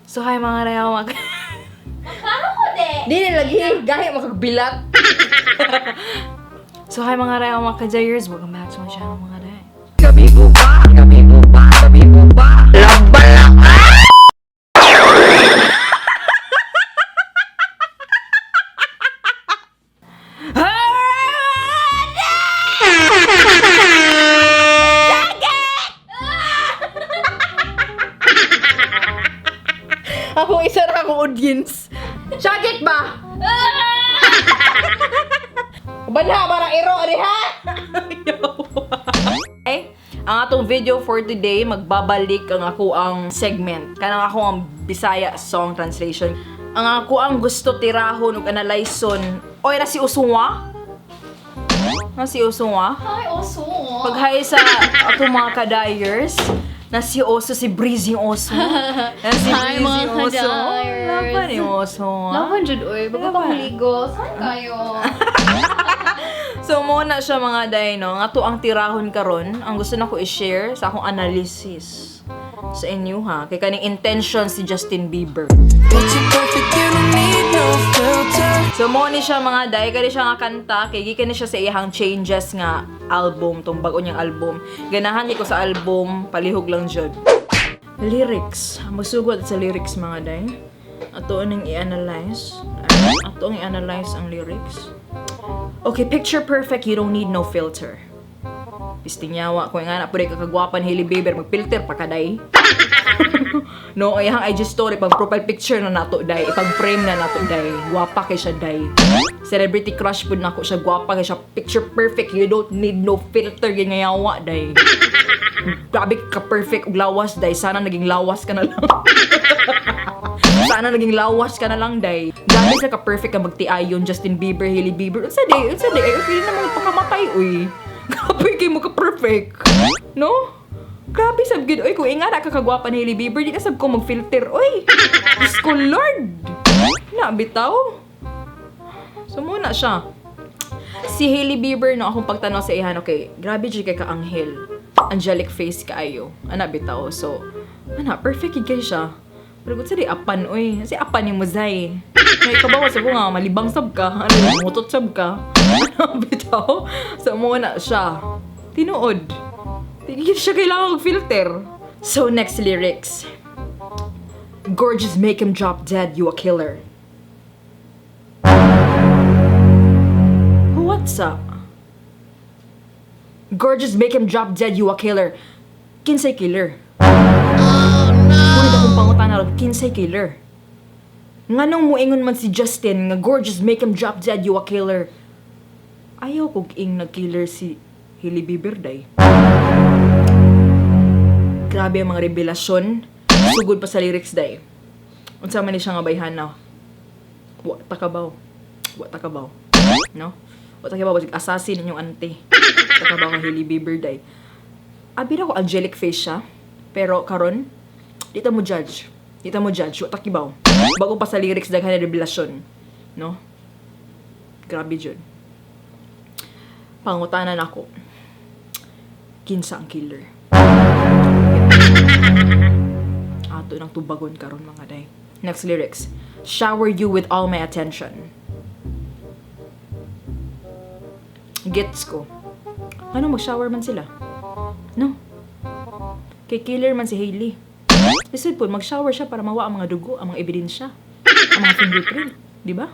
So hi mga rayaw mag Klaro ko de. Dili lagi gahi makagbilat. So hi mga rayaw mga kajayers, welcome back to my channel, mga day. Gabi ko ba? Gabi ko ba? Gabi ko ba? Laban na. Ako isa ra akong audience. Shagit ba? Banha para iro ari ha. Okay? Ang atong video for today, magbabalik ang ako ang segment. Kanang ako ang Bisaya song translation. Ang ako ang gusto tirahon ug analyson. Oy, na si Usunwa? Na si Usunwa? Hi, Oso. Pag-hi sa atong mga kadayers, na si Oso, si Breezy Oso. Na si Hi, mga Breezy Oso. kadayers. Laban ni Oso. Ha? Laban jud oy, bago Laban. pang ligo. Saan kayo? So mo na siya mga day no, nga to ang tirahon karon, ang gusto nako i-share sa akong analysis sa inyo ha, kay kaning intention si Justin Bieber. Picture perfect, you don't need no filter. So mo ni siya mga day, kani siya nga kanta, kay gikan ni siya sa iyang Changes nga album, tong bag-o niyang album. Ganahan ni ko sa album, palihog lang jud. Lyrics. Magsugod sa lyrics mga day. Ato ning i-analyze. Ato ang i-analyze ang lyrics. Okay, picture perfect, you don't need no filter. Pisting yawa ko nga na pud ka kagwapan Hailey Bieber, magfilter pa ka day. No, ay ang IG story pag profile picture na nato day, ipag frame na nato day. Gwapa kay siya day. Celebrity crush pud nako siya, gwapa kay siya, picture perfect, you don't need no filter gyud nga yawa day. Grabe ka perfect og lawas day, sana naging lawas ka na lang. Sana naging lawas ka na lang, day. Grabe sa ka-perfect ka magtiayon, Justin Bieber, Hailey Bieber. Unsa day? Unsa day? Ay, pili naman pakamatay, uy. Grabe kay mo ka-perfect. No? Grabe sab gid oy, kung ingana ka kagwapa ni Hailey Bieber, di na sab ko mag-filter, oy. Diyos ko, Lord. Na bitaw. So muna siya. Si Hailey Bieber no akong pagtanaw sa ihan, okay, grabe jud kay ka anghel. Angelic face kaayo. Ana bitaw. So, ana perfect gid kay siya. Pero kung sa di apan oy, kasi apan ni mo zay. May kabawa sa nga malibang sab ka, ano mutot sab ka. Ano bitaw? So mo na siya. Tinuod. Di siya kailangan og filter. So next lyrics. Gorgeous make him drop dead, you a killer. What's up? Gorgeous make him drop dead, you a killer. Kinsay killer? Oh no! Ngunit akong pangutana ron, kinsay killer? Nganong muingon man si Justin nga gorgeous make him drop dead, you a killer. Ayaw kog ing nag-killer si Hailey Bieber day. Grabe ang mga revelasyon. Sugod pa sa lyrics day. Unsa man ni siya nga bayhana? Wa ta kabaw. Wa ta kabaw. No? Wa ta kabaw basig assassin inyong ante. Ta kabaw nga Hailey Bieber day. Abi ra ko angelic face siya. Pero karon, di ta mo judge. Di ta mo judge. Wa ta kibaw. Bago pa sa lyrics daghan na revelasyon. No? Grabe jud. Pangutanan ako. Kinsa ang killer? Ato nang tubagon karon mga day. Next lyrics. Shower you with all my attention. Gets ko. Ano, mag-shower man sila? No. Kay killer man si Hailey. Lisod po, mag-shower siya para mawa ang mga dugo, ang mga ebidensya, ang mga fingerprint. Di ba?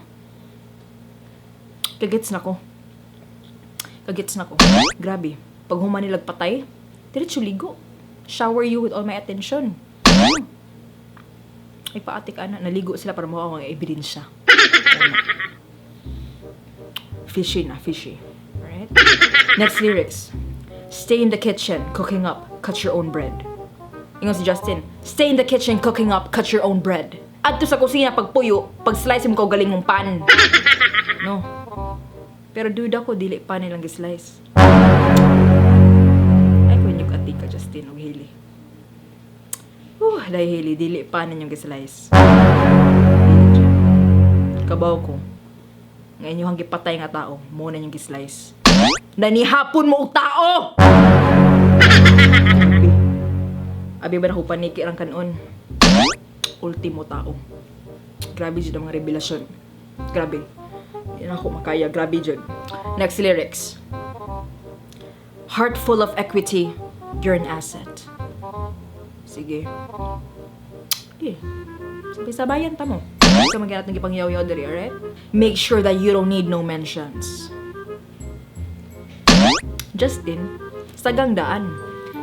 Kagets na ko. Kagets na ko. Grabe. Pag human nilag patay, diretso ligo. Shower you with all my attention. Ano? Ay, paati ka na. Naligo sila para mawa ang mga ebidensya. Tama. Fishy na, fishy. Alright? Next lyrics. Stay in the kitchen, cooking up, cut your own bread. Ingon si Justin, stay in the kitchen, cooking up, cut your own bread. Adto sa kusina pagpuyo, pag-slice mo galing mong pan. No. Pero duda ko, dili pa nilang gislice. Ay, kunyog ati ka, Justin, og Hailey. Dahil Hailey, dili pa ninyong gislice. Dili dyan. Kabaw ko. Ngayon yung gipatay nga tao, mo na yung gislice. Nanihapon mo og tao! Abi. Abi ba na ko paniki ang kanon? Ultimo tao. Grabe jud ang mga revelasyon. Grabe. Di na ako makaya. Grabe jud. Next lyrics. Heart full of equity, you're an asset. Sige. Okay. Sabay-sabayan ta mo. Sa mga ng ipangyaw-yaw diri, alright? Make sure that you don't need no mentions. Justin, sagang daan.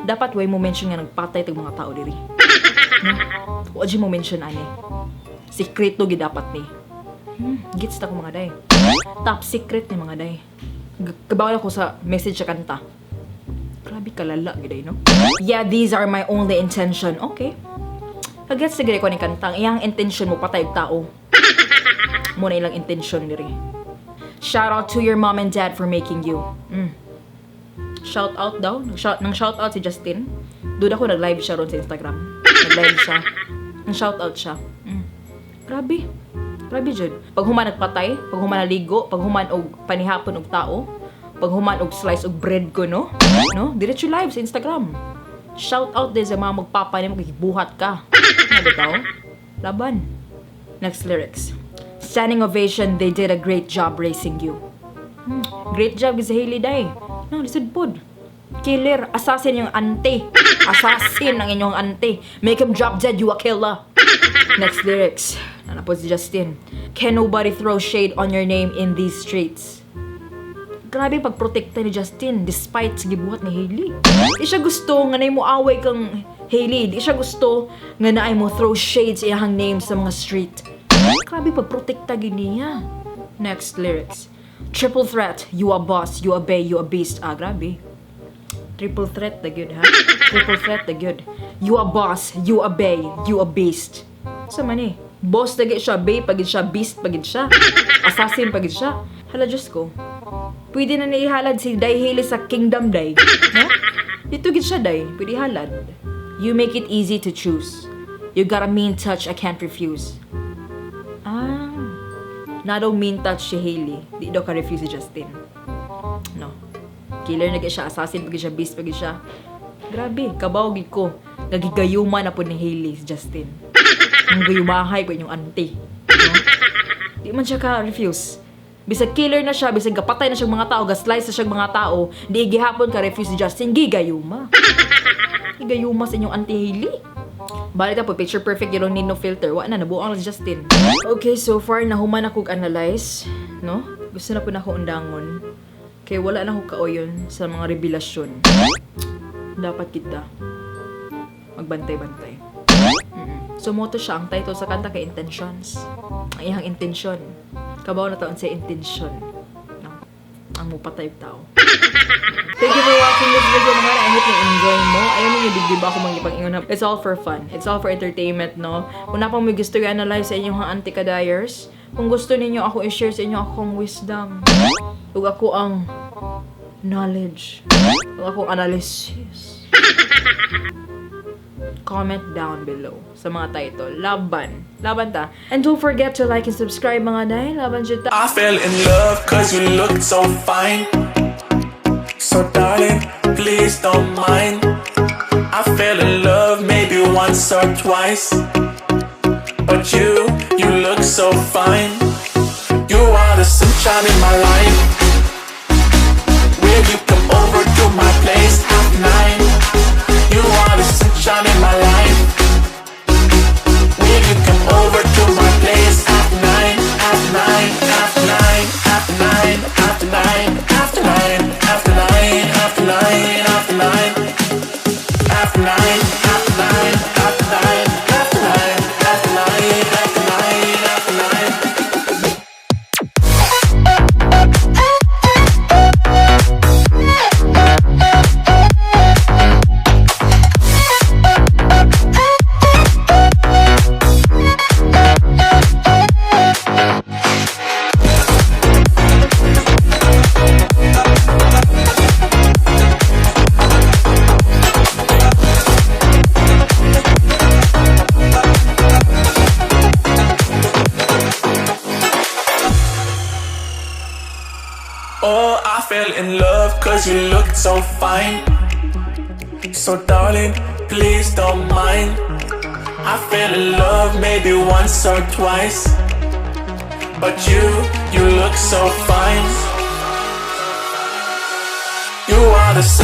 Dapat way mo mention nga nagpatay tag mga tao diri. No? Wa mo mention ani. Sekreto gid dapat ni. Gets ta ko, mga day. Top secret ni, mga day. Kabawal ako sa message sa kanta. Grabe kalala gid ay, no? Yeah, these are my only intention. Okay. Kagets na gid ko ni kanta. Ang iyang intention mo patay og tao. Mo na ilang intention diri. Shout out to your mom and dad for making you. Shout out daw. Nang shout out si Justin. Duda ko nag-live siya ron sa Instagram. Nag-live siya. Nang shout out siya. Grabe. Grabe jud. Pag human nagpatay, pag human naligo, pag human og panihapon og tao, pag human og slice og bread ko, no? No? Diretso live sa Instagram. Shout out din sa mga magpapa nimo kay buhat ka. Ano bitaw? Laban. Next lyrics. Standing ovation, they did a great job raising you. Great job sa Hailey, day. No, lisod pod. Killer, assassin yung ante. Assassin ang inyong ante. Make him drop dead, you a killer. Next lyrics. Ano po si Justin? Can nobody throw shade on your name in these streets. Grabe yung pagprotekta ni Justin despite sa gibuhat ni Hailey. Di siya gusto nga naay mo away kang Hailey. Di siya gusto nga naay mo throw shades iyang name sa mga street. Grabe pagprotekta gid niya. Next lyrics. Triple threat, you a boss, you a bae, you a beast. Ah, grabe. Triple threat the good, ha? Triple threat the good. You a boss, you a bae, you a beast. Sa man eh? Boss na gid siya, bae pagid siya, beast pagid siya. Assassin pagid siya. Hala, Diyos ko. Pwede na naihalad si Day Haley sa Kingdom, day. No? Dito gid siya, day. Pwede halad. You make it easy to choose. You got a mean touch I can't refuse. Ah. Na daw mean touch si Hailey. Di daw ka-refuse si Justin. No. Killer na gid siya, assassin pagid siya, beast pagid siya. Grabe, kabaw gid ko. Nagigayuma na po ni Hailey si Justin. Ang gayumahay ko inyong auntie. No? Di man siya ka-refuse. Bisag killer na siya, bisag gapatay na siya mga tao, gaslice na siya mga tao, di gihapon ka refuse si Justin, gigayuma. Gigayuma sa inyong auntie Hailey. Balik po, picture perfect, you don't need no filter. Wa na, nabuang na si Justin. Okay, so far, nahuman ako analyze, no? Gusto na po na ako undangon. Kaya wala na ako kaoyon sa mga revelasyon. Dapat kita magbantay-bantay. So, mao to siya, ang title sa kanta kay Intentions. Ang iyang intention. Kabaw na taon sa intention. No? Ang mupatay og tao. Thank you for watching this video, mga. I hope na-enjoy mo. Ayaw ninyo dibdib ako mangipag-ingon. It's all for fun. It's all for entertainment, no? Kung naa pa mo gusto i-analyze sa inyong anti-kadayers, kung gusto ninyo ako i-share sa inyo akong wisdom, ug ako ang knowledge, ug akong analysis, comment down below sa mga title. Laban. Laban ta. And don't forget to like and subscribe, mga day. Laban jud ta. I fell in love 'cause you looked so fine. So darling, please don't mind. I fell in love maybe once or twice. But you look so fine. You are the sunshine in my life. Will you come over to my place 9:30? You are the sunshine in my life. Will you come over to my place 9:30, 9:30, 9:30, 9:30, 9:30, 9:30, 9:30, 9:30, 9:30, 9:30, 9:30, 9:30, 9:30, 9:30, 9:30, 9:30. Oh, I fell in love 'cause you looked so fine. So darling, please don't mind. I fell in love maybe once or twice. But you look so fine. You are the